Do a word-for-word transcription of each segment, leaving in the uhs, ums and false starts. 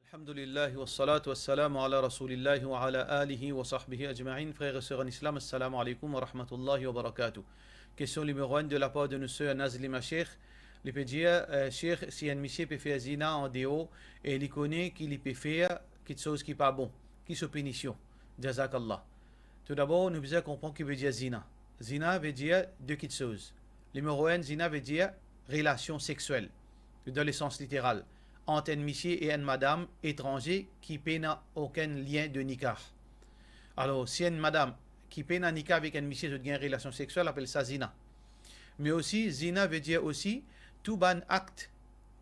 Alhamdulillah, wassalatu wassalamu ala Rasoulillah wa ala alihi wa sahbihi ajmain. Frer e ser an Islam, assalamu alaikum wa rahmatullahi wa barakatuh. Kestion nimero enn de lapar de nou ser Nazlima Sheikh. Li pe dir, eh, Sheikh, si enn misie pe fer zina andeor e li kone ki li pe fer kiksoz ki pa bon, ki so pinision? Jazakallah. Toudabor, nou bizin konpran ki vedir zina. Zina vedir de kiksoz. Nimero enn, zina vedir relasion sexiel, dan lesans literal, ant enn misie e enn madam etranze ki pena okenn lien de nikah. Alor, si enn madam ki pena nikah avek enn misie, zot gagn relasion sexiel, apel sa zina. Me osi, zina vedir osi tou bann akt,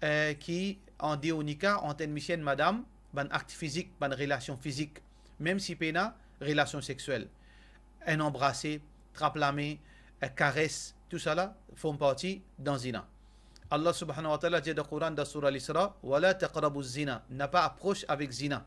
eh, ki andeor nikah, ant enn misie, enn madam, bann akt fizik, bann relasion fizik, mem si pena relasion sexiel. Enn anbrase, trap lame, enn kares, tousala form parti dan zina. Allah Subhanahu wa Ta'ala dir dan Koran, dan Soura Al-Isra, "Wa la taqrabu zina", napa apros avek zina.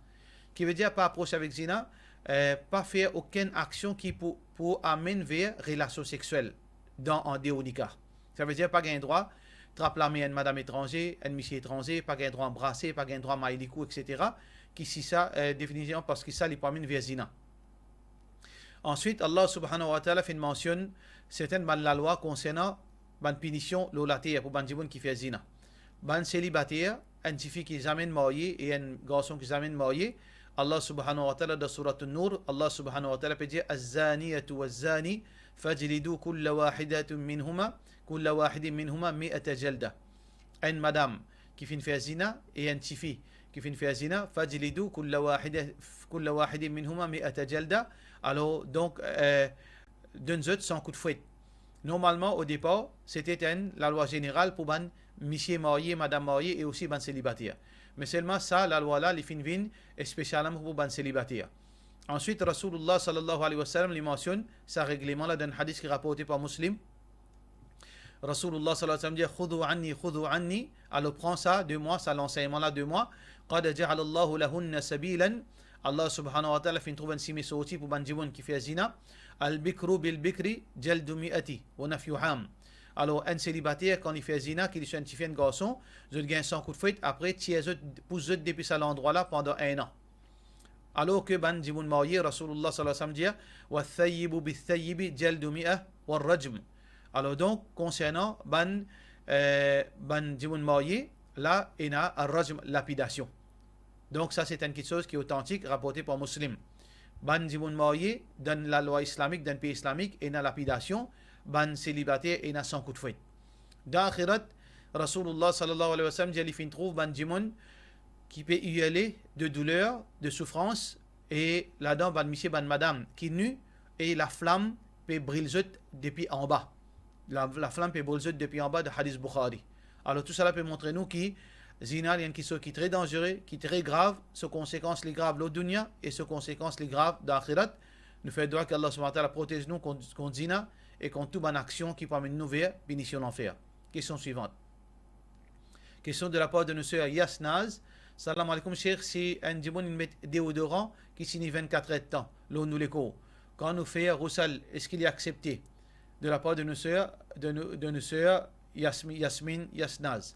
Ki vedir pa apros avek zina? Eh, pa fer okenn aksion ki pou, pou amenn ver relasion sexiel dan andeor nikah. Sa vedir pa gagn drwa trap lame enn madam etranze, enn misie etranze, pa gagn drwa anbrase, pa gagn drwa may likou, et cetera. Ki si sa, eh, definitivman, parski sa li pou amenn ver zina. Answit, Allah Subhanahu wa Ta'ala finn mansionn sertin bann lalwa konsernan bann pinision lor later pou bann dimoun ki fer zina. Bann selibater, enn tifi ki zame marye e enn garson ki zame marye, Allah Subhanahu wa Ta'ala dan Souratoun Nour, Allah Subhanahu wa Ta'ala pe dir, "Az-zaniyatu waz-zani fajlidu kulla wahidatin minhuma, kulla wahidin minhuma mi'ata jalda." Enn madam ki finn fer zina e enn tifi ki finn fer zina, fajlidu kulla wahida, kulla wahidin minhuma mi'ata jalda. Alor, donk, eh, donn zot san kout fwet. Normalman, o depar, sete enn lalwa zeneral pou bann misie marye, madam marye e osi bann selibater. Me selman sa lalwa la, li finn vinn espesialman pou bann selibater. Answit, Rasoulullah sallallahu alayhi wa sallam, li mansionn sa regleman la dan enn hadis ki raporte par Muslim. Rasoulullah sallallahu alayhi wa sallam dir, "Khudhu anni, khudhu anni." Alor, pran sa de mwa, sa lansegnman la de mwa. "Qad ja'ala Allahu lahunna sabilan." Allah Subhanahu wa Ta'ala finn trouv enn simin sorti pou bann dimoun ki fer zina. "Al-bikru bil-bikri jaldu mi'ati wa nafyu am." Alor, enn selibater, kan li fer zina, ki li swa enn tifi, enn garson, zot gagn san kout fwet, apre tir zot, pous zot depi sa landrwa la pandan enn an. Alor ki bann dimoun marye, Rasoulullah sallallahu alayhi wa sallam dir, "Wath-thayyibu bith-thayyibi jaldu mi'a war-rajm." Alor donk, konsernan bann, eh, bann dimoun marye, la ena ar-rajm, lapidasion. Donk sa se enn kiksoz ki otantik, raporte par Muslim. Bann dimoun marye, dan lalwa islamik, dan pei islamik, ena lapidasion, bann selibater ena san kout fwet. Dan axirat, Rasoulullah sallallahu alayhi wa sallam dir, li finn trouv bann dimoun ki pe irle de douler, de soufrans, e ladan bann misie, bann madam ki ni, e laflam pe bril zot depi anba. La, laflam pe bril zot depi anba, dan hadis Bukhari. Alor, tousala pe montre nou ki zina, li enn kiksoz ki tre danzere, ki tre grav, so konsekans li grav lor dounia e so konsekans li grav dan axirat. Nou fer dwa ki Allah Subhanahu wa Ta'ala protez nou kont, kont zina e kont tou bann aksion ki pou amenn nou ver pinision lanfer. Kestion swivant. Kestion de lapar de nou ser Yasnaz. Salam alaikum, Sheikh, si enn dimoun inn met deodoran ki tini vinn-kat er de tan lor nou lekor, kan nou fer ghusl, eski li aksepte? De lapar de nou ser, de nou, de nou ser Yasmi-, Yasmin Yasnaz.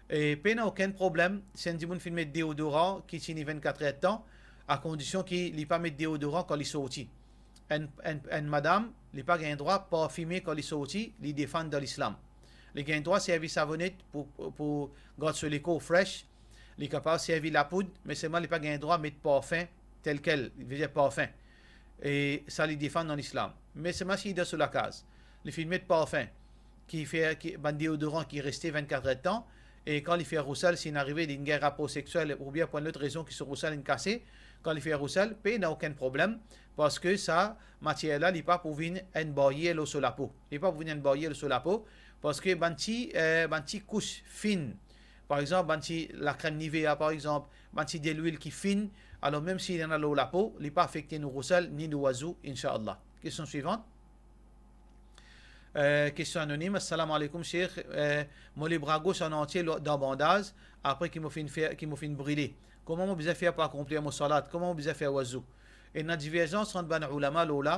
E pena okenn problem si enn dimoun finn met deodoran ki tini vinn-kat er de tan, a kondision ki li pa met deodoran kan li sorti. Enn, enn, enn madam, li pa gagn drwa parfime kan li sorti, li defann dan Lislam. Li gagn drwa servi savonet pou, pou, pou gard so lekor fresh. Li kapav servi lapoud, me selman li pa gagn drwa met parfin telkel, vedir parfin. E sa li defann dan Lislam. Me selman si li dan so lakaz, li finn met parfin, ki fer ki bann deodoran ki reste vinn-kat er de tan, e kan li fer ghusl, si inn arive li gagn rapor sexiel oubien pou enn lot rezon ki so ghusl inn kase, kan li fer ghusl, pena okenn problem, parski sa matier la, li pa pou vinn enn baryer lor so lapo. Li pa pou vinn enn baryer lor so lapo, parski bann ti, eh, bann ti kous fin, par exanp, bann ti lakrem Nivea, par exanp, bann ti delwil ki fin, alor mem si li ena lor lapo, li pa afekte nou ghusl ni nou wazou, inshallah. Kestion swivant. Eh, kestion anonim. Assalamu alaikum, Sheikh. Eh, mo lebra gos an antie lo-, dan bandaz, apre ki mo finn fer, ki mo finn brile. Kouma mo bizin fer pou akonplir mo salat? Kouma mo bizin fer wazou? Ena diverzans ant bann oulama lor la.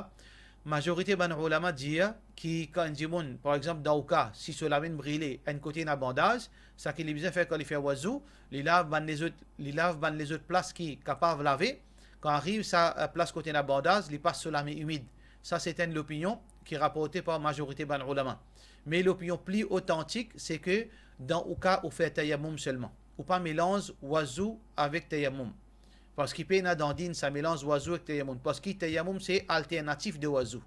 Mazorite bann oulama dir ki kan enn dimoun, par exanp, dan ou ka, si so lame inn brile, enn kote ena bandaz, saki li bizin fer kan li fer wazou, li lav bann lezot, li lav bann lezot plas ki kapav lave. Kan ariv sa, eh, plas kote ena bandaz, li pas so lame imid. Sa se enn lopinion ki raporte par mazorite bann oulama. Me lopinion pli otantik, se ke dan ou ka, ou fer tayamoum selman. Ou pa melanz wazou avek tayamoum. Parski pena dan din sa melanz wazou ek tayamoum. Parski tayamoum se alternatif de wazou.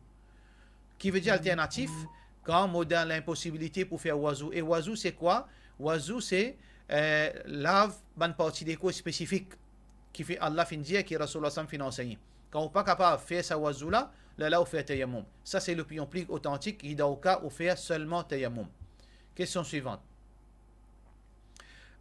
Ki vedir alternatif? Kan mo dan linposibilite pou fer wazou. E wazou se kwa? Wazou se, eh, lav bann parti lekor spesifik. Ki finn Allah finn dir, ki Rasoulullah sallam finn ansegne. Kan ou pa kapav fer sa wazou la, lerla ou fer tayamoum. Sa se lopinion pli otantik, ki dan ou ka ou fer selman tayamoum. Kestion swivant.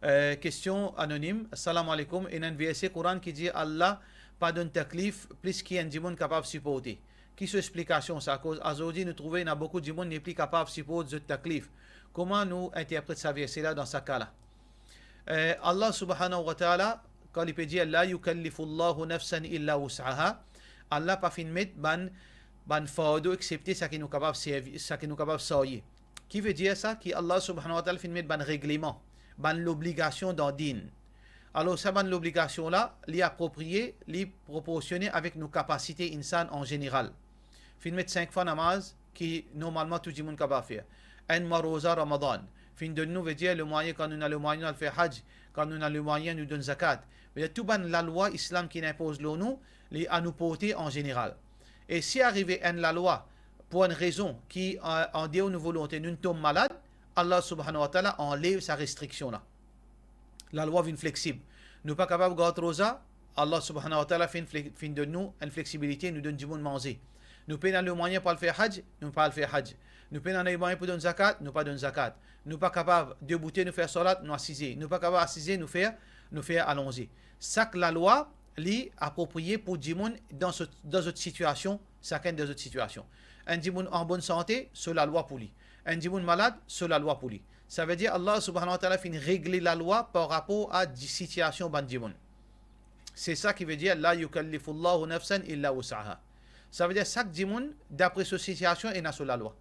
Eh, kestion anonim. Salam aleykoum. Ena enn verse Koran ki dir Allah pa donn taklif plis ki enn dimoun kapav siporte. Ki so explikasion sa? Akoz azordi nou trouve ena boukou dimoun nepli kapav siport zot taklif. Kouma nou interpret sa verse la dan sa ka la? Eh, Allah subhanahu wa ta'ala, kan li pe dir, "La yukallifullahu nafsan illa wus'aha", Allah pa finn met bann, bann fardo exsepte saki nou kapav servi, saki nou kapav sarye. Ki vedir sa? Ki Allah subhanahu wa ta'ala finn met bann regleman, bann lobligasion dan din. Alor sa bann lobligasion la, li apropriye, li proporsione avek nou kapasite insan an zeneral. Finn met sink fwa namaz ki normalman tou dimoun kapav fer. Enn mwa roza Ramadan. Finn donn nou, vedir lemwayin, kan nou ena lemwayin nou al fer haj, kan nou ena lemwayin nou donn zakat. Vedir tou bann lalwa Islam ki inpoz lor nou, li a nou porte an zeneral. E si arive enn lalwa, pou enn rezon ki, eh, andeor nou volonte, nou tom malad, Allah subhanahu wa ta'ala anlev sa restriksion la. Lalwa vinn fleksib. Nou pa kapav gard roza, Allah subhanahu wa ta'ala finn fle-, finn donn nou enn fleksibilite, nou donn dimoun manze. Nou pena lemwayin pou al fer haj, nou pa al fer haj. Nou pena lemwayin pou donn zakat, nou pa donn zakat. Nou pa kapav deboute, nou fer salat, nou asize. Nou pa kapav asize, nou fer, nou fer alonze. Sak lalwa, li apropriye pou dimoun dan so, dan zot sitiasion, sakenn dan zot sitiasion. Enn dimoun an bonn sante, so lalwa pou li. Enn dimoun malad, so lalwa pou li. Savedir Allah subhanahu wa ta'ala finn regle lalwa par rapor a di-, sitiasion bann dimoun. Se sa ki vedir, "La yukallifullahu nafsan illa wus'aha." Savedir sak dimoun, dapre so sitiasion, ena so lalwa.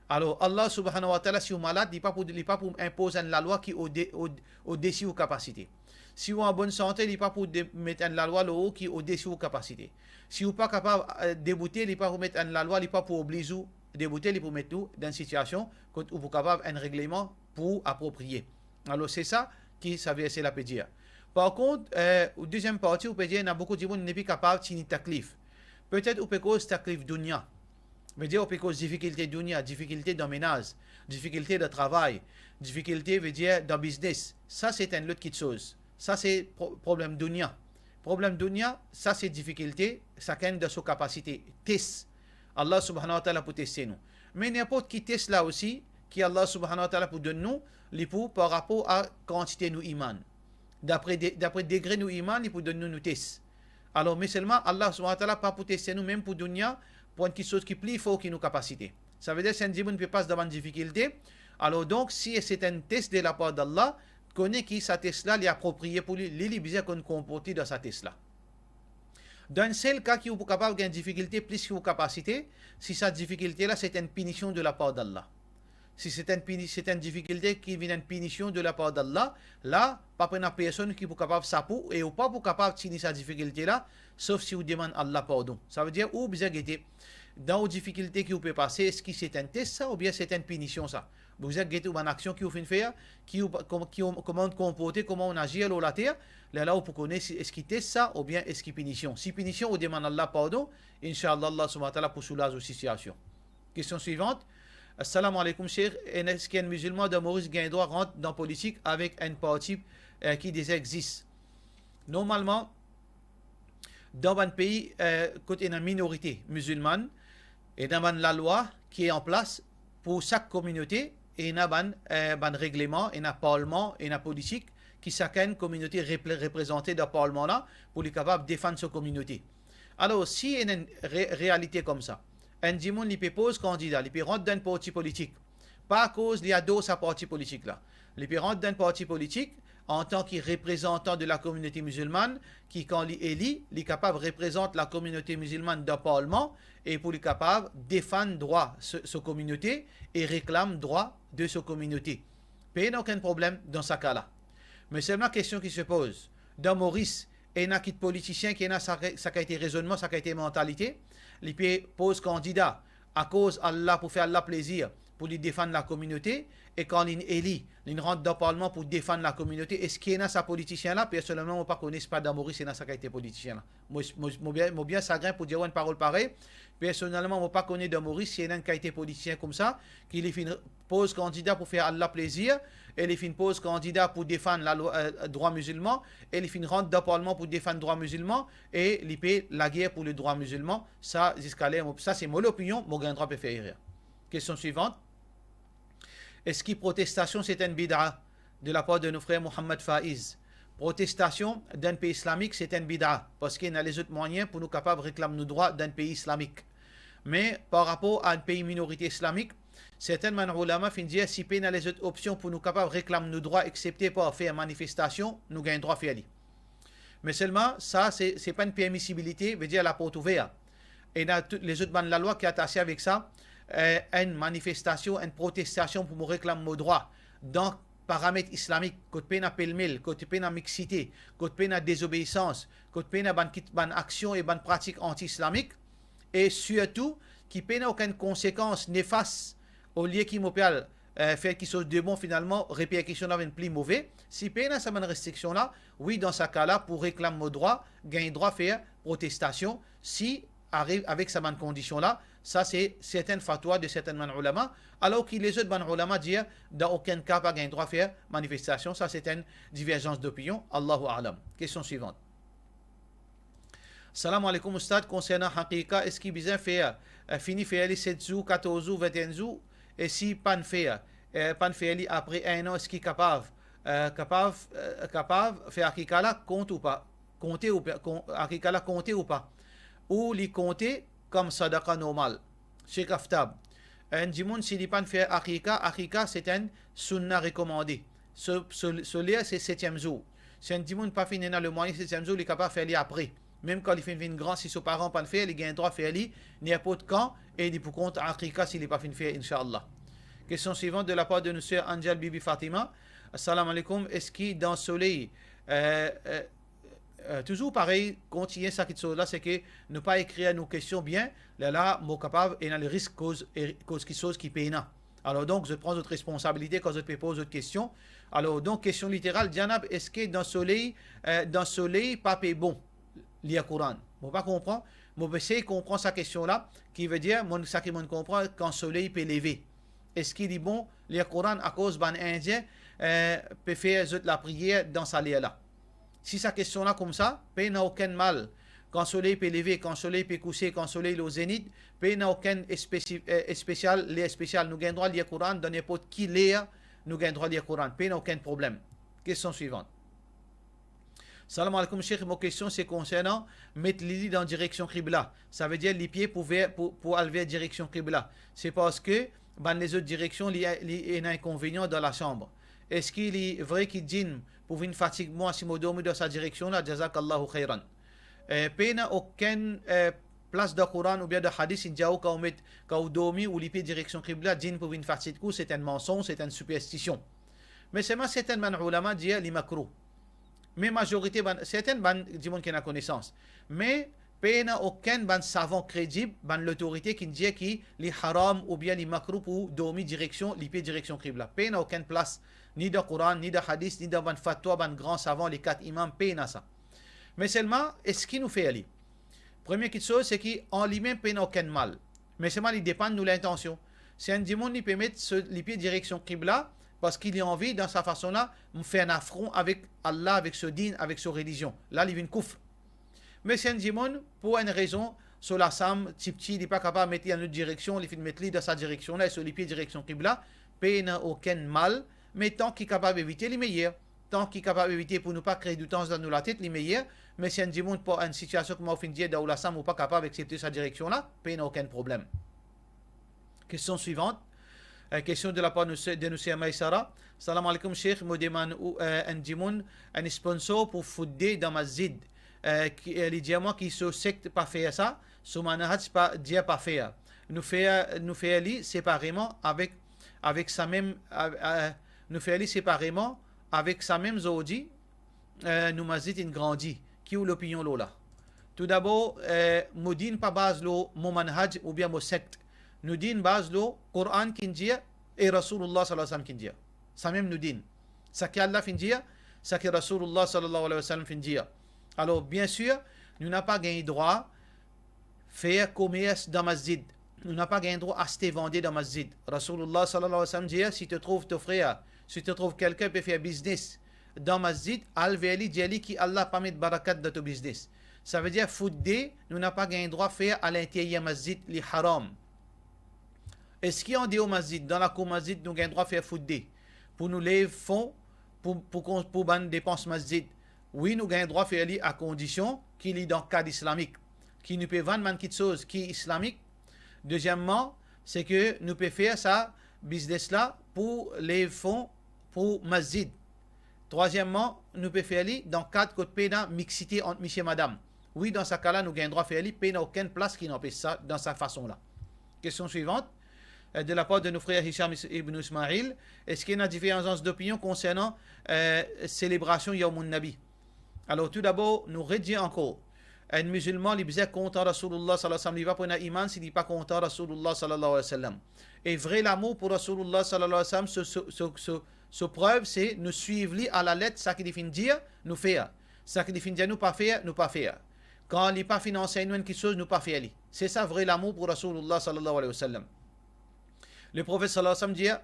Alor, Allah subhanahu wa ta'ala, si ou malad, li pa pou, li pa pou inpoz enn lalwa ki ode-, od-, odesi ou kapasite. Si ou an bonn sante, li pa pou de-, met enn lalwa lor ou ki odesi ou kapasite. Si ou pa kapav, eh, deboute, li pa pou met enn lalwa, li pa pou obliz ou deboute, li pou met ou dan enn sitiasion kot ou pou kapav enn regleman pou apropriye. Alor, se sa ki sa verse la pe dir. Par kont, eh, ou deziem parti, ou pe dir, ena boukou dimoun nepli kapav tini taklif. Petet ou pe koz taklif dounia. Vedir, ou pe koz difikilte dounia, difikilte dan menaz, difikilte dan travay, difikilte, vedir, dan biznes. Sa, se enn lot kitsoz. Sa, se pro-, problem dounia. Problem dounia, sa, se difikilte, sakenn dan so kapasite. Tes. Allah subhanahu wa ta'ala pou teste nou. Me ninport ki tes la osi, ki Allah subhanahu wa ta'ala pou donn nou, li pou par rapor a kantite nou iman. Dapre de-, dapre degre nou iman, li pou donn nou nou tes. Alor, me selman Allah subhanahu wa ta'ala pa pou teste nou mem pou dounia, pou enn kitsoz ki pli for ki nou kapasite. Savedir, si enn dimoun pe pas dan bann difikilte, alor donk, si se enn tes de lapar d'Allah, kone ki sa tes la, li apropriye pou li, li, li bizin konn konporte dan sa tes la. Dan enn sel ka ki ou pou kapav gagn difikilte plis ki ou kapasite, si sa difikilte la, se enn pinision de lapar d'Allah. Si se enn pini-, se enn difikilte ki vinn enn pinision de lapar d'Allah, la, pa pou ena personn ki pou kapav sap ou, e ou pa pou kapav tini sa difikilte la, sof si ou demann Allah pardon. Savedir, ou bizin gete, dan ou difikilte ki ou pe pase, eski se enn tes sa, oubien se enn pinision sa? Ou bizin gete ou bann aksion ki ou finn fer, ki ou pa-, kom-, ki ou, kouma ou konporte, kouma ou azir lor later, lerla ou pou kone si, eski tes sa, oubien eski pinision. Si pinision, ou demann Allah pardon, inshallah, Allah subhanahu wa ta'ala pou soulaz ou sitiasion. Kestion swivant. Assalamu alaikum, Sheikh. En-, eski enn mizilman dan Moris gagn drwa rant dan politik avek enn parti, eh, ki deza exzis? Normalman, dan bann pei, eh, kot ena minorite mizilman, ena bann lalwa ki an plas pou sak kominote, ena bann, eh, bann regleman, ena parlman, ena politik ki sakenn kominote repre-, reprezante dan parlman la pou li kapav defann so kominote. Alor, si ena enn re-, realite koumsa, enn dimoun li pe poz kandida, li pe rant dan enn parti politik, pa akoz li ador sa parti politik la. Li pe rant dan enn parti politik antan ki reprezantan de la kominote mizilmann, ki kan li eli, li kapav reprezant la kominote mizilmann dan parlman, e pou li kapav defann drwa so, so kominote e reklam drwa de so kominote. Pena okenn problem dan sa ka la. Me selman kestion ki se poz, dan Moris, ena kit politisien ki ena sa, sa kalite rezonnman, sa kalite mantalite, li pe poz kandida akoz Allah, pou fer Allah plezir, pou li defann lakominote, e kan linn eli, linn rant dan parlman pou defann lakominote. Eski ena sa politisien la? Personelman, mo pa kone si pa dan Moris ena sa kalite politisien la. Mo, mo, mo bien, mo bien sagrin pou dir ou enn parol parey. Personelman, mo pa kone dan Moris si ena enn kalite politisien koumsa, ki li finn poz kandida pou fer Allah plezir, e li finn poz kandida pou defann lalwa, eh, drwa mizilman, e li finn rant dan parlman pou defann drwa mizilman, e li pe lager pou ledrwa mizilman. Sa, ziska ler mo, sa se mo lopinion, mo gagn drwa pe fer erer. Kestion swivant. Eski protestasion se enn bida? De lapar de nou frer Mohammad Faiz. Protestasion dan enn pei islamik se enn bida, parski ena lezot mwayin pou nou kapav reklam nou drwa dan enn pei islamik. Me par rapor a enn pei minorite islamik, sertin bann oulama finn dir si pena lezot opsion pou nou kapav reklam nou drwa exsepte par fer manifestasion, nou gagn drwa fer li. Me selman, sa se, se pa enn permisibilite, vedir laport ouver. Ena tou lezot bann lalwa ki atase avek sa, eh, enn manifestasion, enn protestasion pou mo reklam mo drwa dan paramet islamik, kot pena pelmel, kot pena mixite, kot pena dezobeisans, kot pena bann kit, bann aksion e bann pratik anti-islamik, e sirtou ki pena okenn konsekans nefas, olie ki mo pe al, eh, fer kiksoz de bon, finalman, reperkision la vinn pli move. Si pena sa bann restriksion la, wi, dan sa ka la, pou reklam mo drwa, gagn drwa fer protestasion, si ariv avek sa bann kondision la. Sa se sertin fatwa de sertin bann oulama, alor ki lezot bann oulama dir dan okenn ka pa gagn drwa fer manifestasion. Sa se enn diverzans dopinion. Allahu a'lam. Kestion swivant. Salam aleykoum, Oustad. Konsernan akika, eski bizin fer, eh, fini fer li set zour, katorz zour, vinteenn zour? E si pa'nn fer, eh, pa'nn fer li apre enn an, eski kapav, eh, kapav, eh, kapav fer akika la, kont ou pa? Konte ou pa, kon, akika la konte ou pa? Ou li konte kom sadaka normal? Sheikh Aftab. Enn dimoun, si li pa'nn fer akika, akika se enn sunna rekomande. So, so, so ler se setiem zour. Si enn dimoun pa finn ena lemwayin setiem zour, li kapav fer li apre. Mem kan li finn vinn gran, si so paran pa'nn fer, li gagn drwa fer li ninport kan, e li pou kont akika si li pa finn fer, inshallah. Kestion swivant de lapar de nou ser Angel Bibi Fatima. Salam aleykoum, eski dan soley, eh, eh, eh, touzour parey, kontign sa kiksoz la, se ke nou pa ekrir nou kestion bien, lerla mo kapav ena lerisk koz, e, koz kiksoz ki pena. Alor donk, zot pran zot responsabilite kan zot pe poz zot kestion. Alor donk, kestion literal, Janab, eski dan soley, eh, dan soley pa pe bon lir Koran? Mo pa konpran. Mo pe sey konpran sa kestion la, ki vedir, mo, sa ki mo konpran, kan soley pe leve, eski li bon lir Koran akoz bann Indien, eh, pe fer zot lapriyer dan sa ler la? Si sa kestion la koumsa, pena okenn mal. Kan soley pe leve, kan soley pe kouse, kan soley lor zenit, pena okenn espesi-, eh, espesial, ler espesial. Nou gagn drwa lir Koran dan ninport ki ler, nou gagn drwa lir Koran. Pena okenn problem. Kestion swivant. Salam aleykoum, Sheikh. Mo kestion se konsernan met lili dan direksion kibla. Savedir lipie pou ver, pou, pou al ver direksion kibla. Se parski bann lezot direksion, li, li ena inkonvenian dan lasanm. Eski li vre ki djinn pou vinn fatig mwa si mo dormi dan sa direksion la? Jazakallahu khairan. Eh, pena okenn, eh, plas dan Koran oubien dan hadis inn dir ou kan ou met, kan ou dormi ou lipie direksion kibla, djinn pou vinn fatig ou, se enn mansonz, se enn siperstision. Me selman sertin bann oulama dir li makrouh. Me mazorite bann, sertin bann dimoun ki ena konesans. Me pena okenn bann savan kredib, bann lotorite ki dir ki li haram oubien li makrouh pou dormi direksion, lipie direksion kibla. Pena okenn plas, ni dan Koran, ni dan hadis, ni dan bann fatwa bann gran savan, le kat imam, pena sa. Me selman, eski nou fer li? Premie kiksoz, se ki an limem pena okenn mal. Me selman li depann nou lintansion. Si enn dimoun li pe met so lipie direksion kibla, parski li anvi, dan sa fason la, fer enn afron avek Allah, avek so din, avek so relizion, la li vinn koufr. Me si enn dimoun, pou enn rezon, so lasam tipti, li pa kapav met li dan lot direksion, li finn met li dan sa direksion la, e so lipie direksion kibla, pena okenn mal, me tan ki kapav evite, li meyer. Tan ki kapav evite pou nou pa kree doutans dan nou latet, li meyer. Me si enn dimoun par enn sitiasion kouma ou finn dir dan ou lasam, ou pa kapav aksepte sa direksion la, pena okenn problem. Kestion swivant. Eh, kestion de lapar nou se-, de nou ser Maisara. Salam alaikum, Sheikh. Mo demann ou, eh, enn dimoun, enn sponsor pou foutde dan masjid. Eh, ki, eh, li dir mwa ki so sekt pa fer sa, so manhaj pa dir pa fer. Nou fer, nou fer li separeman avek, avek sa mem, a, a, nou fer li separeman avek sa mem zordi, eh, nou masjid inn grandi. Ki ou lopinion lor la? Toudabor, eh, mo dinn pa baz lor mo manhaj oubien mo sekt. Nou dinn baz lor Koran ki'nn dir e Rasoulullah sallallahu alayhi wa sallam ki'nn dir. Samem nou dinn. Saki Allah finn dir, saki Rasoulullah sallallahu alayhi wa sallam finn dir. Alor, biensir, nou napa gagn drwa fer komers dan masjid. Nou napa gagn drwa aste vande dan masjid. Rasoulullah sallallahu alayhi wa sallam dir, si to trouv to frer, si to trouv kelkenn pe fer biznes dan masjid, al ver li, dir li ki Allah pa met barakat dan to biznes. Savedir foutde, nou napa gagn drwa fer alinteryer masjid, li haram. Eski andeor masjid, dan lakour masjid, nou gagn drwa fer foutde? Pou nou lev fon, pou, pou kon-, pou bann depans masjid? Wi, nou gagn drwa fer li akondision ki li dan kad islamik, ki nou pe vann bann kitsoz ki islamik. Dezieman, se ke nou pe fer sa biznes la pou lev fon pou masjid. Trwazieman, nou pe fer li dan kad kot pena miksite ant misie madam. Wi, dan sa ka la, nou gagn drwa fer li, pena okenn plas ki'nn anpes sa dan sa fason la. Kestion swivant, eh, de lapar de nou frer Hisham Is-, ibn Ismail, eski ena diferans opinion konsernan, eh, selebrasion Yawmun Nabi? Alor, toudabor, nou redir ankor, enn mizilman, li bizin kontan Rasoulullah sallallahu alayhi wa sallam, li pa pou ena iman si li pa kontan Rasoulullah sallallahu alayhi wa sallam. E vre lamour pou Rasoulullah sallallahu alayhi wa sallam, so, so, so, so, so prev, se nou swiv li alalet, saki li finn dir, nou fer. Saki li finn dir nou pa fer, nou pa fer. Kan li pa finn ansegn nou enn kitsoz, nou pa fer li. Se sa vre lamour pou Rasoulullah sallallahu alayhi wa sallam. Leprofet sallallahu alayhi wa sallam dir,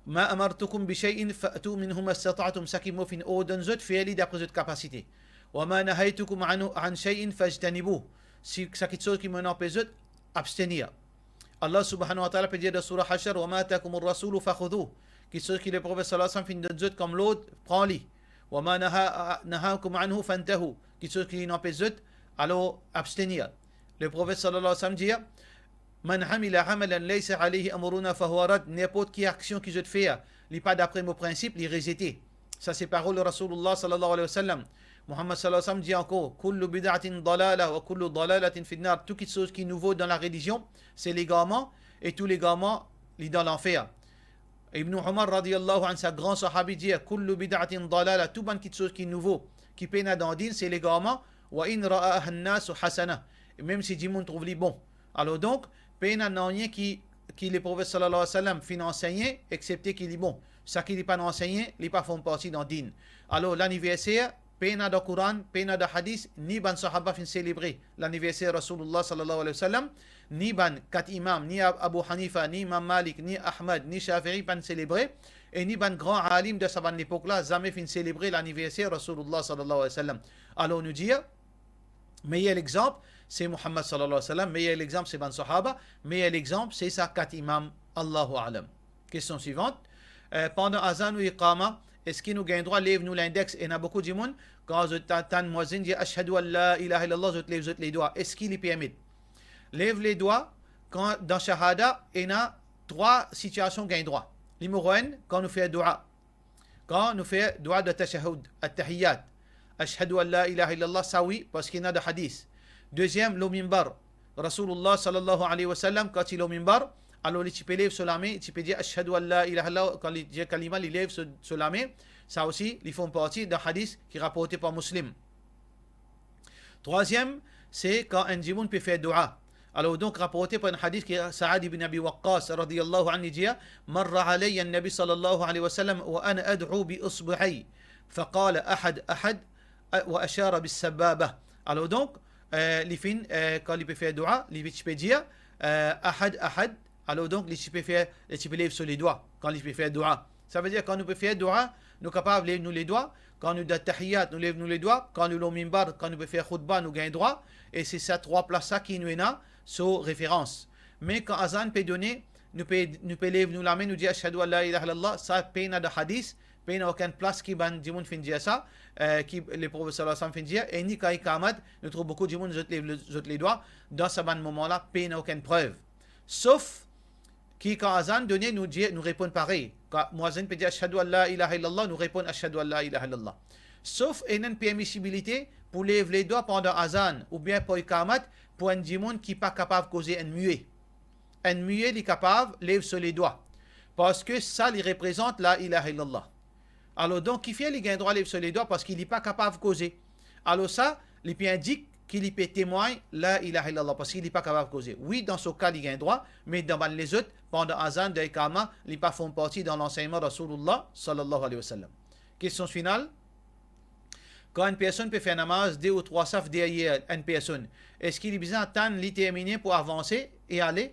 "Ma amartukum bi shay'in fa'tu minhu mastata'tum." Saki mo finn ordonn zot, fer li dapre zot kapasite. "Wa ma nahaytukum anhu, an shay'in fajtanibuh." Si, sa kitsoz ki mo anpes zot, abstenir. Allah subhanahu wa ta'ala pe dir dan Sourah Hashr, "Wa ma atakumur rasulu fakhudhuh." Kitsoz ki Leprofet sallallahu alayhi wa sallam finn donn zot kom lord, pran li. "Wa ma naha-, nahakum anhu fantahu." Kitsoz ki anpes zot, alor abstenir. Leprofet sallallahu alayhi wa sallam dir, "Man amila amalan laysa alayhi amruna fahuwa radd." Ninport ki aksion ki zot fer, li pa dapre mo prinsip, li rezete. Sa se parol Rasoulullah sallallahu alayhi wa sallam. Muhammad sallallahu alayhi wa sallam dir ankor, "Kullu bid'atin dalala wa kullu dalalatin fin nar." Tou kitsoz ki nouvo dan larelizion, se legarman, e tou legarman, li dan lanfer. Ibn Umar radiyallahu anhu, sa gran sahabi dir, "Kullu bid'atin dalala." Tou bann kitsoz ki nouvo, ki pena dan din, se legarman, "Wa in ra'ahan nasu hasana." E mem si dimoun trouv li bon. Alor donk, pena nanye ki, ki Leprofet sallallahu alayhi wa sallam finn ansegne, exepte ki li bon. Saki li pa'nn ansegne, li pa form parti dan din. Alor, laniverser, pena dan Koran, pena dan hadis, ni bann sahaba finn selebre laniverser Rasoulullah sallallahu alayhi wa sallam, ni bann kat imam, ni Ab-, Abu Hanifa, ni Imam Malik, ni Ahmad, ni Shafi'i pa'nn selebre, e ni bann gran alim dan sa bann lepok la, zame finn selebre laniverser Rasoulullah sallallahu alayhi wa sallam. Alor nou dir, meyer lexanp, se Muhammad sallallahu alayhi wa sallam, meyer lexanp, se bann sahaba, meyer lexanp, se sa kat imam, Allahu a'lam. Kestion swivant, eh, pandan azan ou iqama, eski nou gagn drwa lev nou lindex? Ena boukou dimoun, kan zot ta-, tann mouazin dir, "Ashhadu an la ilaha illallah", zot lev zot ledwa. Eski li permet? Lev ledwa, kan dan shahada, ena trwa sitiasion gagn drwa. Nimero enn, kan nou fer doua. Kan nou fer doua de tashahhud, at-tahiyat, "Ashhadu an la ilaha illallah", sa wi, parski ena dan hadis. Deziem, lor mimbar. Rasoulullah sallallahu alayhi wa sallam, kan ti lor mimbar, alor li ti pe lev so lame, ti pe dir, "Ashhadu an la ilaha illallah", kan li dir kalima, li lev so, so lame. Sa osi, li form parti dan hadis ki raporte par Muslim. Trwaziem, se kan enn dimoun pe fer doua. Alor donk, raporte par enn hadis ki Saad ibn Abi Waqqas, radiyallahu anhu, li dir, "Marra alayya an-Nabi sallallahu alayhi wa sallam wa ana ad'u bi isbi'ayya, faqala, 'Ahad, ahad,' wa ashara bis sababa." Alor donk, eh, li finn, eh, kan li pe fer doua, li ti pe dir, eh, "Ahad, ahad." Alor donk, li ti pe fer, li ti pe lev so ledwa, kan li pe fer doua. Savedir, kan nou pe fer doua, nou kapav lev nou ledwa. Kan nou dan tahiyat, nou lev nou ledwa. Kan nou lor mimbar, kan nou pe fer khoutba, nou gagn drwa. E se sa trwa plas la ki nou ena so referans. Me kan azan pe done, nou pe, nou pe lev nou lame, nou dir, "Ashhadu an la ilaha illallah", sa pena dan hadis, pena okenn plas ki bann dimoun finn dir sa, eh, ki Leprofet sallallahu alayhi wa sallam finn dir, e ni kan iqamat, nou trouv boukou dimoun zot lev le-, zot ledwa, dan sa bann moman la, pena okenn prev. Sof, Ki kan azan done, nou dir, nou reponn parey. Kan muazin pe dir, "Ashhadu an la ilaha illallah", nou reponn, "Ashhadu an la ilaha illallah." Sof ena enn permisibilite pou lev ledwa pandan azan oubien pou ikamat pou enn dimoun ki pa kapav koze, enn mie. Enn mie, li kapav lev so ledwa. Parski sa, li reprezant la ilaha illallah. Alor, donk, kifer li gagn drwa lev so ledwa? Parski li pa kapav koze. Alor sa, li pe indik ki li pe temwagn la ilaha illallah, parski li pa kapav koze. Wi, dan so ka, li gagn drwa, me dan bann lezot, pandan azan, dan ikama, li pa form parti dan lansegnman Rasoulillah, sallallahu alayhi wa sallam. Kestion final, kan enn personn pe fer namaz de ou trwa saf deryer enn personn, eski li bizin atann li termine pou avanse e ale?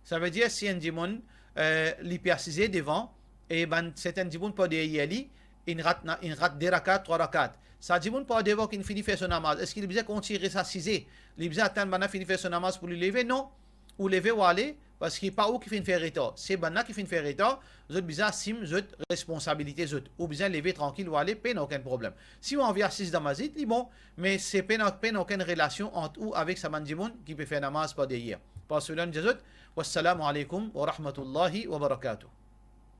Savedir, si enn dimoun, eh, li pe asize devan, e bann sertin dimoun par deryer li, inn rat na-, inn rat de rakat, trwa rakat. Sa dimoun par devan ki'nn fini fer so namaz, eski li bizin kontign res asize? Li bizin atann bann-la fini fer so namaz pou li leve? Non. Ou leve, ou ale, parski pa ou ki finn fer retar. Se bann-la ki finn fer retar, zot bizin asim zot responsabilite zot. Ou bizin leve trankil, ou ale, pena okenn problem. Si ou anvi asiz dan masjid, li bon, me se pena, pena okenn relasion ant ou avek sa bann dimoun ki pe fer namaz par deryer. Par sela, nou dir zot, "Wassalamu alaykum wa rahmatullahi wa barakatuh."